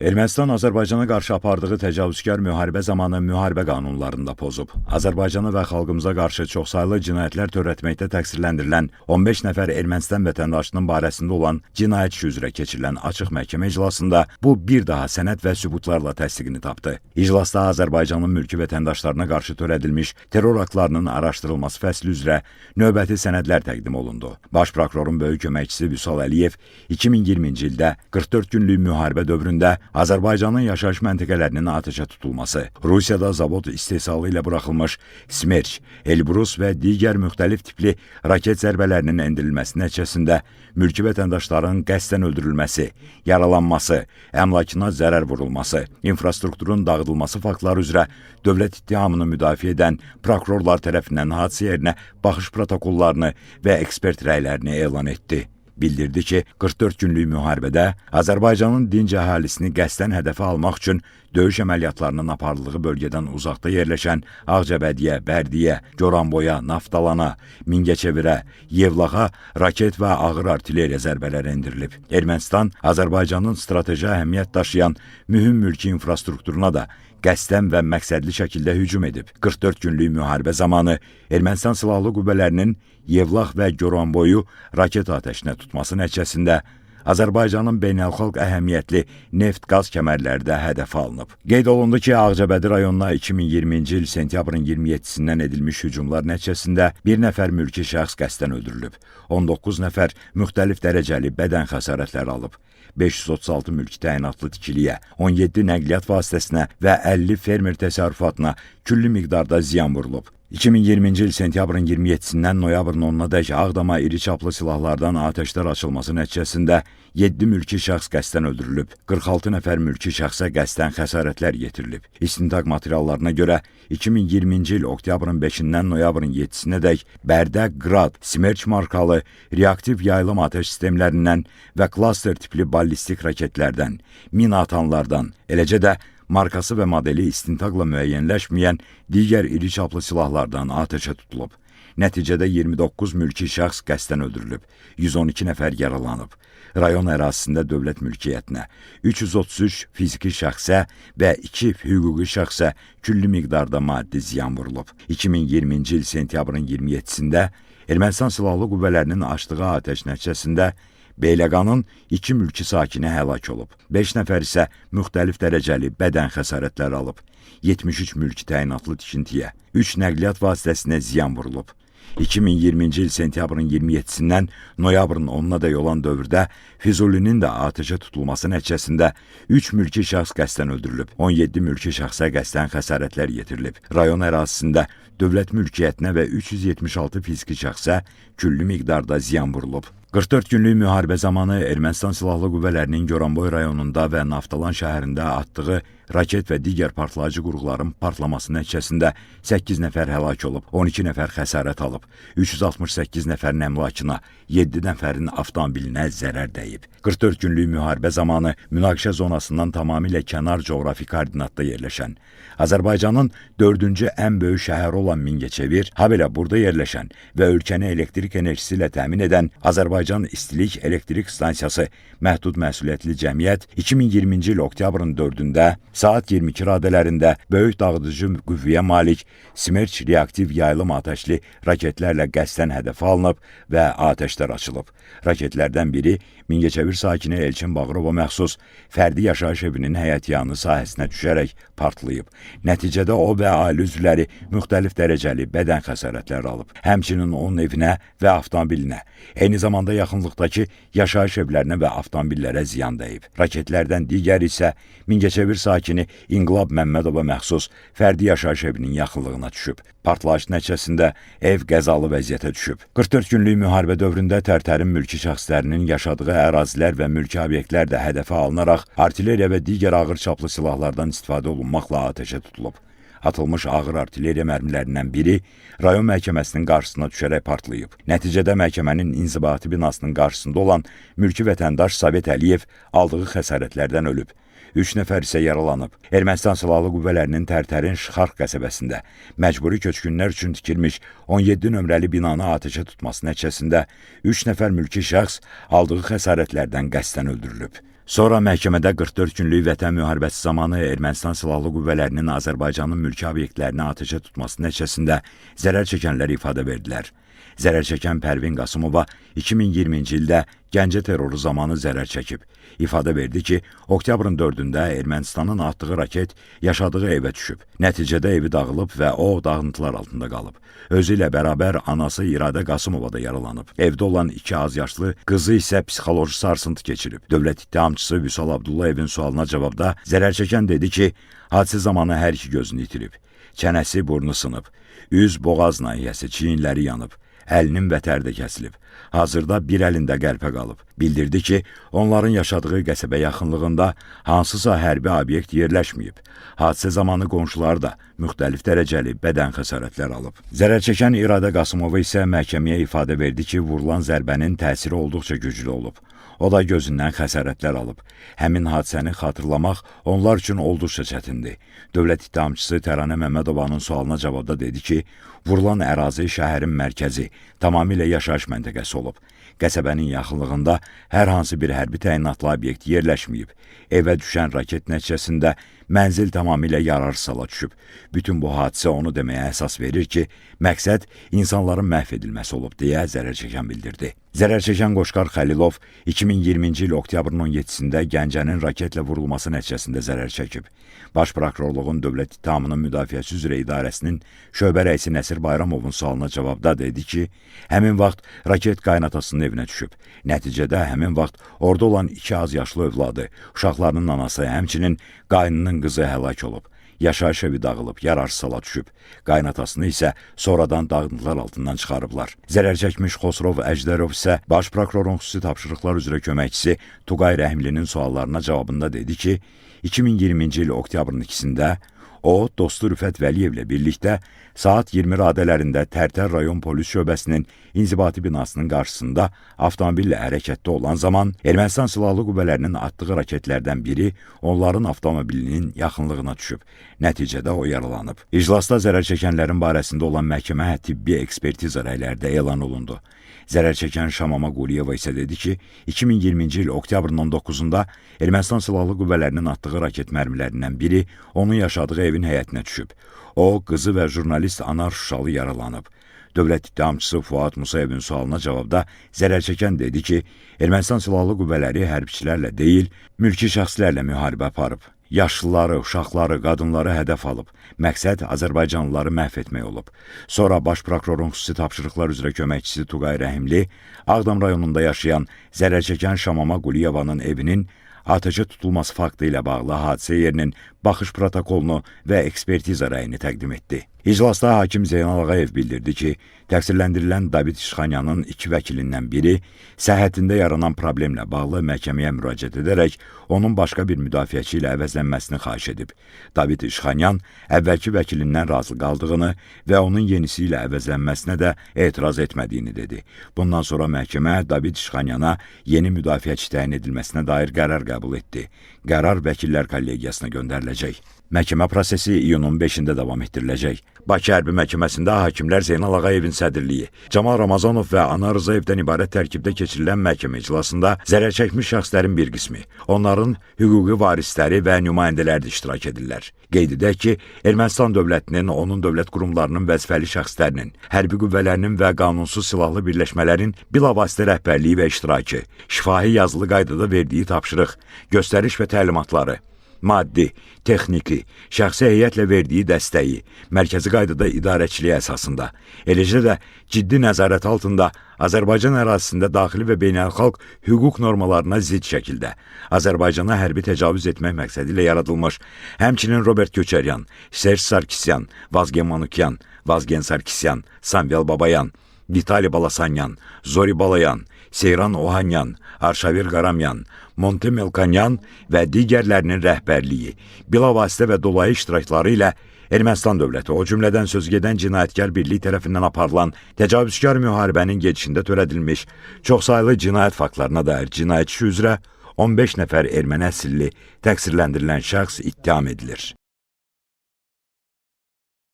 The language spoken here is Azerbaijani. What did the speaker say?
Ermənistan Azərbaycana qarşı apardığı təcavüzkar müharibə zamanı müharibə qanunlarını da pozub. Azərbaycana və xalqımıza qarşı çoxsaylı cinayətlər törətməkdə təqsirləndirilən 15 nəfər Ermənistan vətəndaşının barəsində olan cinayət işi üzrə keçirilən açıq məhkəmə iclasında bu bir daha sənəd və sübutlarla təsdiqini tapdı. İclasda Azərbaycanın mülki vətəndaşlarına qarşı törədilmiş terror aktlarının araşdırılması fəsli üzrə növbəti sənədlər təqdim olundu. Baş prokurorun böyük köməkçisi Vüsal Əliyev 2020-ci ildə 44 günlük müharibə dövründə Azərbaycanın yaşayış məntəqələrinin atəşə tutulması, Rusiyada zavod istehsalı ilə buraxılmış Smerç, Elbrus və digər müxtəlif tipli raket zərbələrinin endirilməsi nəticəsində mülki vətəndaşların qəsdən öldürülməsi, yaralanması, əmlakına zərər vurulması, infrastrukturun dağıdılması faktları üzrə dövlət ittihamını müdafiə edən prokurorlar tərəfindən hadisə yerinə baxış protokollarını və ekspert rəylərini elan etdi. Bildirdi ki, 44 günlük müharibədə Azərbaycanın dinc əhalisini qəsdən hədəfə almaq üçün döyüş əməliyyatlarının aparıldığı bölgədən uzaqda yerləşən Ağcabədiyə, Bərdiyə, Goranboya, Naftalana, Mingəçevirə, Yevlağa raket və ağır artilleriya zərbələri endirilib. Ermənistan Azərbaycanın strateji əhəmiyyət daşıyan mühüm mülki infrastrukturuna da qəsdən və məqsədli şəkildə hücum edib. 44 günlük müharibə zamanı Ermənistan silahlı qüvvələrinin Yevlax və Goranboyu raket atəşinə tutması nəticəsində Azərbaycanın beynəlxalq əhəmiyyətli neft-qaz kəmərləri də hədəfə alınıb. Qeyd olundu ki, Ağcabədi rayonuna 2020-ci il sentyabrın 27-dən edilmiş hücumlar nəticəsində bir nəfər mülki şəxs qəsdən öldürülüb, 19 nəfər müxtəlif dərəcəli bədən xəsarətləri alıb. 536 mülki təyinatlı tikiliyə, 17 nəqliyyat vasitəsinə və 50 fermer təsərrüfatına külli miqdarda ziyan vurulub. 2020-ci il sentyabrın 27-dən noyabrın 10-nadək Ağdama iri çaplı silahlardan atəşlər açılması nəticəsində 7 mülki şəxs qəsdən öldürülüb, 46 nəfər mülki şəxsə qəsdən xəsarətlər yetirilib. İstintaq materiallarına görə 2020-ci il oktyabrın 5-dən noyabrın 7-sinədək Bərdə, Qrad, Smerç markalı reaktiv yaylım atəş sistemlərindən və klaster tipli ballistik raketlərdən, mina atanlardan, eləcə də markası və modeli istintaqla müəyyənləşməyən digər iri çaplı silahlardan atəşə tutulub. Nəticədə 29 mülki şəxs qəsdən öldürülüb, 112 nəfər yaralanıb. Rayon ərazisində dövlət mülkiyyətinə, 333 fiziki şəxsə və 2 hüquqi şəxsə külli miqdarda maddi ziyan vurulub. 2020-ci il sentyabrın 27-sində Ermənistan silahlı qüvvələrinin açdığı atəş nəticəsində Beyləqanın iki mülki sakini həlak olub, 5 nəfər isə müxtəlif dərəcəli bədən xəsarətləri alıb. 73 mülki təyinatlı tikintiyə, 3 nəqliyyat vasitəsinə ziyan vurulub. 2020-ci il sentyabrın 27-dən noyabrın 10-nadək olan dövrdə Füzulinin də atəşə tutulması nəticəsində 3 mülki şəxs qəsdən öldürülüb, 17 mülki şəxsə qəsdən xəsarətlər yetirilib. Rayon ərazisində dövlət mülkiyyətinə və 376 fiziki şəxsə külli miqdarda ziyan vurulub. 44 günlük müharibə zamanı Ermənistan silahlı qüvvələrinin Goranboy rayonunda və Naftalan şəhərində atdığı raket və digər partlayıcı qurğuların partlaması nəticəsində 8 nəfər həlak olub, 12 nəfər xəsarət alıb, 368 nəfərin əmlakına, 7 nəfərin avtomobilinə zərər dəyib. 44 günlük müharibə zamanı münaqişə zonasından tamamilə kənar coğrafi koordinatda yerləşən Azərbaycanın dördüncü ən böyük şəhəri olan Mingəçevir, habelə burada yerləşən və ölkəni elektrik enerjisi ilə təmin edən Azərbaycan İstilik Elektrik Stansiyası Məhdud Məsuliyyətli Cəmiyyət 2020-ci il oktyabrın 4-də saat 22 radələrində böyük dağıdıcı qüvvəyə malik Smerç reaktiv yaylım atəşli raketlərlə qəsdən hədəfə alınıb və atəşlər açılıb. Raketlərdən biri Mingəçevir sakini Elçin Bağırova məxsus fərdi yaşayış evinin həyətyanı sahəsinə düşərək partlayıb. Nəticədə o və ailə üzvləri müxtəlif dərəcəli bədən xəsarətləri alıb. Həmçinin onun evinə və avtomobilinə, eyni zamanda yaxınlıqdakı yaşayış evlərinə və avtomobillərə ziyan dəyib. Raketlərdən digəri isə Mingəçevir sakini İnqilab Məmmədova məxsus fərdi yaşayış evinin yaxınlığına düşüb. Partlayış nəticəsində ev qəzalı vəziyyətə düşüb. 44 günlük müharibə dövründə Tərtərin mülki şəxslərinin yaşadığı ərazilər və mülki obyektlər də hədəfə alınaraq artilleriya və digər ağır çaplı silahlardan istifadə olunmaqla atəşə tutulub. Atılmış ağır artilleriya mərmilərindən biri rayon məhkəməsinin qarşısına düşərək partlayıb. Nəticədə məhkəmənin inzibati binasının qarşısında olan mülki vətəndaş Sovet Əliyev aldığı xəsarətlərdən ölüb. 3 nəfər isə yaralanıb. Ermənistan silahlı qüvvələrinin Tərtərin Şıxarx qəsəbəsində məcburi köçkünlər üçün tikilmiş 17 nömrəli binanı atəşə tutması nəticəsində 3 nəfər mülki şəxs aldığı xəsarətlərdən qəsdən öldürülüb. Sonra məhkəmədə 44 günlük Vətən müharibəsi zamanı Ermənistan silahlı qüvvələrinin Azərbaycanın mülki obyektlərini atəşə tutması nəticəsində zərər çəkənlər ifadə verdilər. Zərər çəkən Pərvin Qasımova 2020-ci ildə Gəncə terroru zamanı zərər çəkib. İfadə verdi ki, oktyabrın 4-də Ermənistanın atdığı raket yaşadığı evə düşüb. Nəticədə evi dağılıb və o dağıntılar altında qalıb. Özü ilə bərabər anası İradə Qasımova da yaralanıb. Evdə olan iki azyaşlı qızı isə psixoloji sarsıntı keçirib. Dövlət ittihamçısı Vüsal Abdullayevin sualına cavabda zərər çəkən dedi ki, hadisə zamanı hər iki gözünü itirib. Çənəsi, burnu sınıb, üz, boğaz nahiyəsi, çiyinləri yanıb, əlinin vətəri də kəsilib. Hazırda bir əlində qəlpə qalıb. Bildirdi ki, onların yaşadığı qəsəbə yaxınlığında hansısa hərbi obyekt yerləşməyib. Hadisə zamanı qonşuları da müxtəlif dərəcəli bədən xəsarətləri alıb. Zərər çəkən İradə Qasımova isə məhkəməyə ifadə verdi ki, vurulan zərbənin təsiri olduqca güclü olub. O da gözündən xəsarətlər alıb. Həmin hadisəni xatırlamaq onlar üçün olduqca çətindir. Dövlət ittihamçısı Təranə Məmmədovanın sualına cavabda dedi ki, vurulan ərazi şəhərin mərkəzi, tamamilə yaşayış məntəqəsi olub. Qəsəbənin yaxınlığında hər hansı bir hərbi təyinatlı obyekt yerləşməyib. Evə düşən raket nəticəsində mənzil tamamilə yararsız hala düşüb. Bütün bu hadisə onu deməyə əsas verir ki, məqsəd insanların məhv edilməsi olub deyə zərər çəkən bildirdi. Zərər çəkən Qoşqar Xəlilov 2020-ci il oktyabrın 17-də Gəncənin raketlə vurulması nəticəsində zərər çəkib. Baş Prokurorluğun Dövlət İttihamının Müdafiəsi üzrə İdarəsinin şöbə rəisi Nəsir Bayramovun sualına cavabda dedi ki, həmin vaxt raket qaynatasının evinə düşüb. Nəticədə həmin vaxt orada olan iki azyaşlı övladı, uşaqlarının anası, həmçinin qaynının qızı həlak olub. Yaşayış evi dağılıb, yararsız hala düşüb. Qaynatasını isə sonradan dağıntılar altından çıxarıblar. Zərər çəkmiş Xosrov Əjdərov isə baş prokurorun xüsusi tapşırıqlar üzrə köməkçisi Tuqay Rəhimlinin suallarına cavabında dedi ki, 2020-ci il oktyabrın 2-də o, dostu Rüfət Vəliyevlə birlikdə saat 20 radələrində Tərtər rayon polis şöbəsinin inzibati binasının qarşısında avtomobillə hərəkətdə olan zaman Ermənistan silahlı qüvvələrinin atdığı raketlərdən biri onların avtomobilinin yaxınlığına düşüb. Nəticədə o yaralanıb. İclasda zərər çəkənlərin barəsində olan məhkəmə tibbi ekspertiza rəyləri də elan olundu. Zərər çəkən Şamama Quliyeva isə dedi ki, 2020-ci il oktyabrın 19-da Ermənistan silahlı qüvvələrinin atdığı raket mərmilərindən biri onun yaşadığı evin həyətinə düşüb. O, qızı və jurnalist Anar Şuşalı yaralanıb. Dövlət ittihamçısı Fuad Musayevin sualına cavabda zərər çəkən dedi ki, Ermənistan silahlı qüvvələri hərbçilərlə deyil, mülki şəxslərlə müharibə aparıb. Yaşlıları, uşaqları, qadınları hədəf alıb. Məqsəd azərbaycanlıları məhv etmək olub. Sonra Baş prokurorun xüsusi tapşırıqlar üzrə köməkçisi Tuqay Rəhimli Ağdam rayonunda yaşayan zərər çəkən Şamama Quliyevanın evinin atəşə tutulması faktı ilə bağlı hadisə yerinin baxış protokolunu və ekspertiza rəyini təqdim etdi. İclasda hakim Zeynal Ağayev bildirdi ki, təqsirləndirilən David İşxanyanın iki vəkilindən biri səhhətində yaranan problemlə bağlı məhkəməyə müraciət edərək onun başqa bir müdafiəçi ilə əvəzlənməsini xahiş edib. David İşxanyan əvvəlki vəkilindən razı qaldığını və onun yenisi ilə əvəzlənməsinə də etiraz etmədiyini dedi. Bundan sonra məhkəmə David İşxanyana yeni müdafiəçi təyin edilməsinə dair qərar qəbul etdi. Qərar vəkillər kollegiyasına göndəriləcək. Məhkəmə prosesi iyunun 5-də davam etdiriləcək. Bakı Hərbi Məhkəməsində hakimlər Zeynal Ağayevin sədrliyi, Camal Ramazanov və Anar Rızayevdən ibarət tərkibdə keçirilən məhkəmə iclasında zərər çəkmiş şəxslərin bir qismi, onların hüquqi varisləri və nümayəndələri də iştirak edirlər. Qeyd edək ki, Ermənistan dövlətinin, onun dövlət qurumlarının vəzifəli şəxslərinin, hərbi qüvvələrinin və qanunsuz silahlı birləşmələrin bilavasitə rəhbərliyi və iştirakı, şifahi yazılı qaydada verdiyi tapşırıq, göstəriş və təlimatları, maddi, texniki, şəxsi heyətlə verdiyi dəstəyi, mərkəzi qaydada idarəçiliyi əsasında, eləcə də ciddi nəzarət altında Azərbaycan ərazisində daxili və beynəlxalq hüquq normalarına zidd şəkildə Azərbaycana hərbi təcavüz etmək məqsədi ilə yaradılmış, həmçinin Robert Köçəryan, Serj Sarkisyan, Vazgen Manukyan, Vazgen Sarkisyan, Samvel Babayan, Vitali Balasanyan, Zori Balayan, Seyran Ohanyan, Arşavir Qaramyan, Monte Melkonyan və digərlərinin rəhbərliyi, bilavasitə və dolayı iştirakları ilə Ermənistan dövləti, o cümlədən sözügedən cinayətkar birlik tərəfindən aparılan təcavüzkar müharibənin gedişində törədilmiş çoxsaylı cinayət faktlarına dair cinayət işi üzrə 15 nəfər erməni əsilli təqsirləndirilən şəxs ittiham edilir.